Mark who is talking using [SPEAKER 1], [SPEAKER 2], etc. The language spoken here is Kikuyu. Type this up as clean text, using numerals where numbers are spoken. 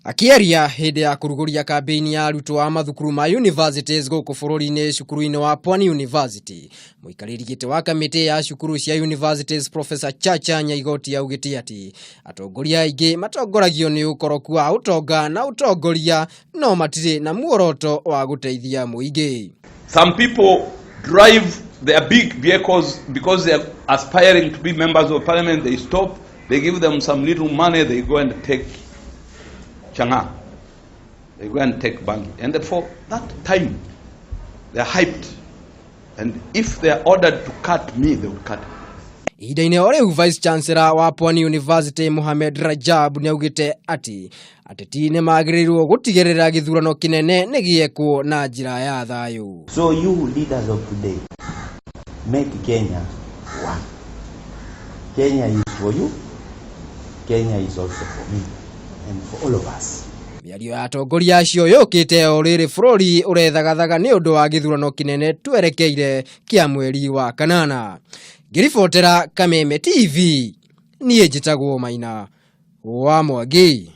[SPEAKER 1] Akĩaria hĩndĩ ya kũrugũria kambĩini ya arutwo a mathukuru ma universities gũkũ bũrũri-inĩ cukuru-inĩ wa Pwani University, mũikarĩri gĩtĩ wa kamĩtĩ ya cukuru cia universities Professor Chacha Nyaigoti augĩte atĩ atongoria aingĩ matongoragio nĩ ũkoroku wa ũtonga na ũtongoria no matirĩ na muoroto wa gũteithia mũingĩ.
[SPEAKER 2] Some people drive their big vehicles because they are aspiring to be members of parliament. They stop, they give them some little money, they go and take chang'aa. They go and take bangi. And for that time, they are hyped. And if they are ordered to cut me, they will cut me.
[SPEAKER 1] Ihinda-inĩ o rĩu Vice Chancellor wa Pwani University Mohamed Rajab nĩaugĩte atĩ ateti nĩ magĩrĩirwo gũtigĩrĩra gĩthurano kĩnene nĩ gĩekwo na njĩra ya thayũ.
[SPEAKER 3] So you leaders of today, make Kenya one. Kenya is for you, Kenya is also for me and for all of us.
[SPEAKER 1] Mĩario ya atongoria acio yũkĩte o rĩrĩ bũrũri ũrethagathaga nĩ ũndũ wa gĩthurano kĩnene twerekeire kĩa mweri wa kanana. Ngĩribotera Kameme TV, niĩ njĩtagwo Maina wa Mwangi.